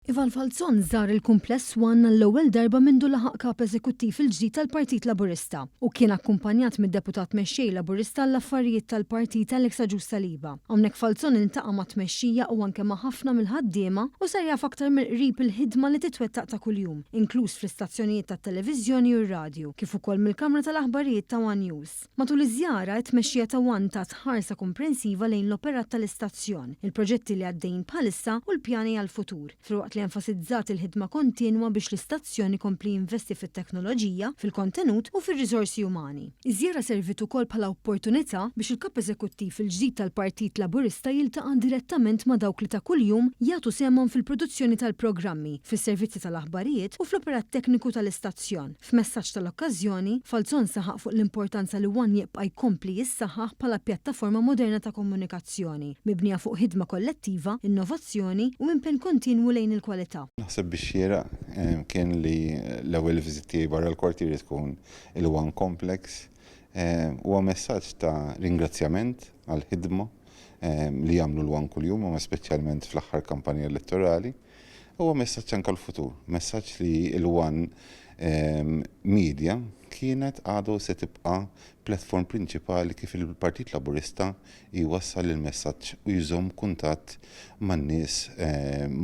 Ivan Falzon żar il-Kumpless One għall-ewwel darba mindu laħaq Kap Eżekuttiv il-ġdid tal-Partit Laburista u kien akkumpanjat mid-Deputat Mexxej Laburista għall-Affarijiet tal-Partit Alex Agius Saliba. Hawnhekk Falzon iltaqa' mat-tmexxija u anke ma' ħafna mill-ħaddiema u sar jaf aktar mill-qrib il-ħidma li titwettaq ta' kuljum, inkluż fl-istazzjonijiet tat-televiżjoni u r-radju, kif ukoll mill-kamra tal-aħbarijiet ta' one News. Matul iż-żjara, it-tmexxija ta' one tat ħarsa komprensiva lejn l-operat tal-istazzjon, il-proġetti li għaddejjin bħalissa u l-pjani għall-futur, filwaqt li enfasizzat il-ħidma kontinwa biex l-istazzjon ikompli jinvesti fit-teknoloġija, fil-kontenut u fir-riżorsi umani. Iż-żjara serviet ukoll bħala opportunità biex il-Kap Eżekuttiv il-ġdid tal-Partit Laburista jiltaqa' direttament ma' dawk li ta' kuljum jagħtu sehemhom fil-produzzjoni tal-programmi, fis-servizzi tal-aħbarijiet u fl-operat tekniku tal-istazzjon. F'messaġġ tal-okkażjoni, Falzon saħaq fuq l-importanza li one jibqa' jkompli jissaħħaħ bħala pjattaforma moderna ta' komunikazzjoni, mibnija fuq ħidma kollettiva, innovazzjoni u impenn kontinwu lejn il-kwalità. Naħseb bix-xieraq kien li l-ewwel visit tiegħi barra l-kwartieri tkun il-One Complex. Huwa messaġġ ta' ringrazzjament għall-ħidma li jagħmlu l-One kuljum, imma speċjalment fl-aħħar kampanja elettorali. Huwa messaġġ anke għall-futur, messaġġ li l-One Media kienet, għadha u se tibqa' platform prinċipali kif il-Partit Laburista jwassal il-messaġġ u jżomm kuntatt man-nies,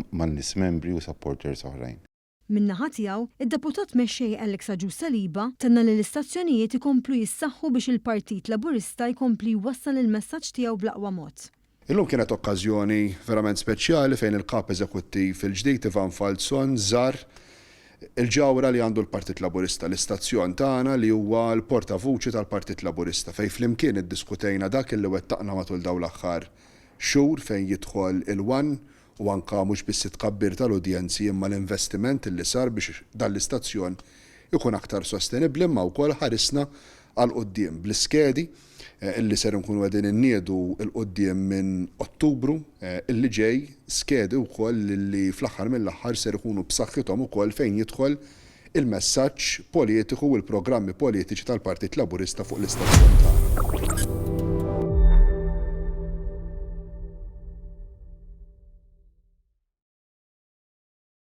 man-nies membri u supporters oħrajn. Min-naħa tiegħu, id-Deputat Mexxej Alex Agius Saliba tenna li l-istazzjonijiet ikomplu jissaħħu biex il-Partit Laburista jkompli jwassal il-messaġġ tiegħu bl-aqwa mod. Illum kienet okkażjoni verament speċjali fejn il-Kap Eżekuttiv il-ġdid Ivan Falzon żar il-ġawhra li għandu l-Partit Laburista, l-istazzjon tagħna li huwa l-portavuċi tal-Partit Laburista fejn flimkien iddiskutejna dak li wettaqna matul dawn l-aħħar xhur fejn jidħol il-One u anke mhux biss it-tkabbir tal-udjenzi imma l-investiment li sar biex dan l-istazzjon ikun aktar sostenibbli imma wkoll ħarisna għal quddiem bl-iskedi illi ser inkunu qegħdin inniedu 'l quddiem minn Ottubru illi ġej, skedi wkoll li fl-aħħar mill-aħħar ser ikunu b'saħħithom ukoll fejn jidħol il-messaġġ politiku u l-programmi politiċi tal-Partit Laburista fuq l-istazzjon tagħna.